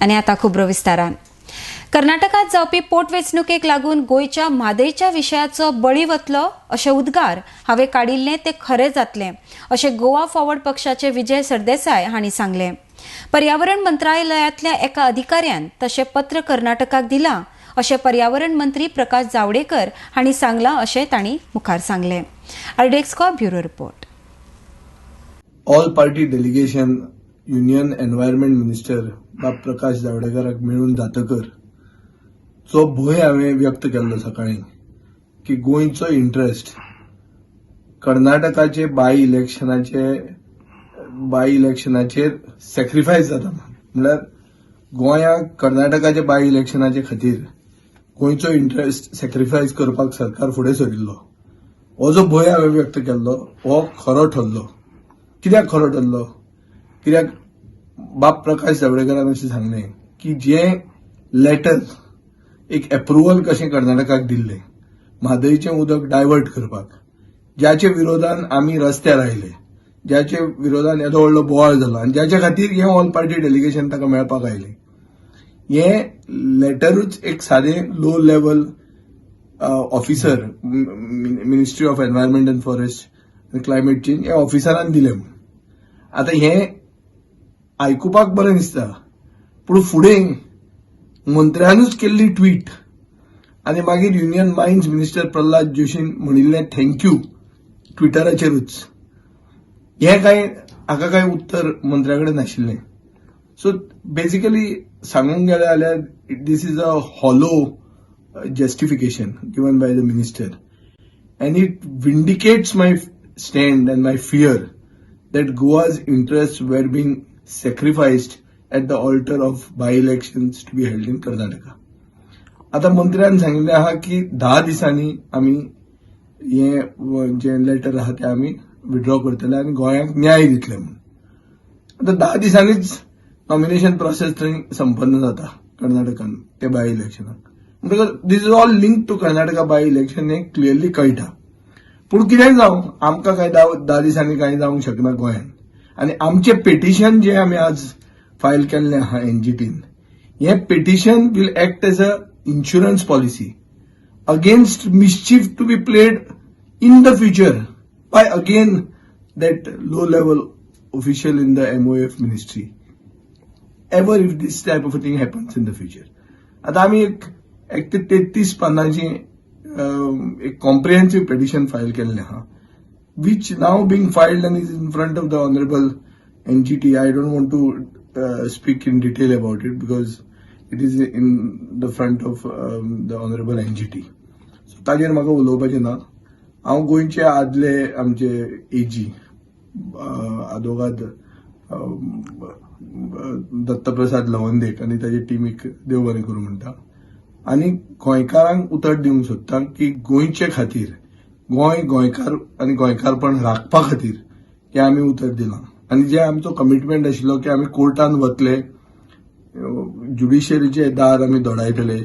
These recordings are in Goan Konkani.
आनी आतां खबरो विस्तारान. कर्नाटकात जावपी पोटवेंचणुकेक लागून गोंयच्या म्हादयच्या विशयाचो बळी वतलो अशे उद्गार हांवें काडिल्ले ते खरे जातले अशें गोवा फॉरवर्ड पक्षाचे विजय सरदेसाय हांणी सांगलें. पर्यावरण मंत्रालयांतल्या एका अधिकाऱ्यान तशें पत्र कर्नाटकाक दिलां अशें पर्यावरण मंत्री प्रकाश जावडेकर हांणी सांगलां अशें तांणी मुखार सांगलें. RDX bureau report. All party delegation union environment minister बाब प्रकाश जावडेकराक मेळून जातकर जो भंय हांवें व्यक्त केल्लो सकाळीं की गोंयचो इंट्रस्ट कर्नाटकाचे बाय इलेक्शनाचेर सॅक्रिफायस जाता, म्हणल्यार गोंयाक कर्नाटकाचे बाय इलेक्शनाचे खातीर गोंयचो इंट्रस्ट सॅक्रिफायस करपाक सरकार फुडें सरिल्लो, हो जो भंय हांवें व्यक्त केल्लो हो खरो ठरलो. कित्याक खरो ठरलो? कित्याक बाब प्रकाश जावडेकरान अशें सांगलें की जें लेटर एक एप्रुवल कशें कर्नाटकाक दिल्लें म्हादयचें उदक डायवर्ट करपाक, ज्याचे विरोधान आमी रस्त्यार आयले, ज्याचे विरोधान येदो व्हडलो बोवाळ जालो आनी ज्याच्या खातीर हें ऑल पार्टी डेलिगेशन ताका मेळपाक आयलें, हें लेटरूच एक सादें low level officer, Ministry of Environment and Forest and Climate Change ह्या ऑफिसरान दिलें म्हूण. आतां हें आयकुपाक बरें दिसता, पूण फुडें मंत्र्यानूच केल्ली ट्वीट आनी मागीर युनियन मायन्स मिनिस्टर प्रल्हाद जोशीन म्हणिल्लें thank you ट्विटराचेरूच, हें कांय हाका कांय उत्तर मंत्र्या कडेन नाशिल्लें. सो बेसिकली सांगूंक गेलें जाल्यार, this is a hollow justification given by the minister and it vindicates my stand and my fear that Goa's interests were being sacrificed at the altar of by-elections to be held in Karnataka. आता मंत्र्यान सांगिल्लें आहा की 10 दिसांनी आमी हें जें लेटर आहा तें आमी विड्रॉ करतले आनी गोंयांक न्याय दितले म्हूण. आतां 10 दिसांनीच नॉमिनेशन प्रोसेस थंय संपन्न जाता कर्नाटकान ते बाय इलेक्शनाक, म्हणटकच this is all linked to Karnataka by election हें क्लियरली कळटा. पूण कितेंय जावं, आमकां कांय 10 दिसांनी कांय जावंक शकना गोंयांत. आनी आमचें पेटिशन जें आमी आज फायल केल्लें आहा एनजीटीन, हें petition will act as a insurance policy against mischief to be played in the future by again that low level official in the MOF ministry ever, if this type of a thing happens in the future. आता आम्ही एक एक ते 33 पानांची एक कॉम्प्रिहेन्सिव्ह पेटिशन फायल केल्लें आहा, which now being filed and is in front of the honorable NGT. I don't want to speak in detail about it because it is in the front of the honorable NGT. So ताजेर म्हाका उलोवपाचें ना. हांव गोंयचे आदले आमचे एजी आदोगाद दत्तप्रसाद लवंदेक आनी ताजे टिमीक देव बरें करूं म्हणटा आनी गोंयकारांक उतर दिवंक सोदता की गोंयचे खातीर, गोंय, गोंयकार आनी गोंयकारपण राखपा खातीर हें आमी उतर दिलां आनी जे आमचो कमिटमेंट आशिल्लो की आमी कोर्टान वतले, ज्युडिशरीचे दार आमी धोडायतले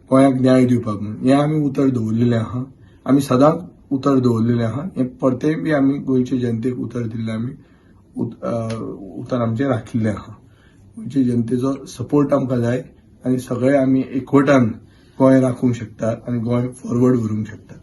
गोंयाक न्याय दिवपाक म्हूण, हें आमी उतर दवरलेलें आहा. आमी सदांच उतर दवरलेलें आहा. हें परतेंय बी आमी गोंयचे जनतेक उतर दिल्लें, आमी उतर आमचें राखिल्लें आहा. गोंयचे जनतेचो सपोर्ट आमकां जाय आनी सगळे आमी एकवटान गोंय राखूंक शकता आनी गोंय फॉरवर्ड व्हरूंक शकता.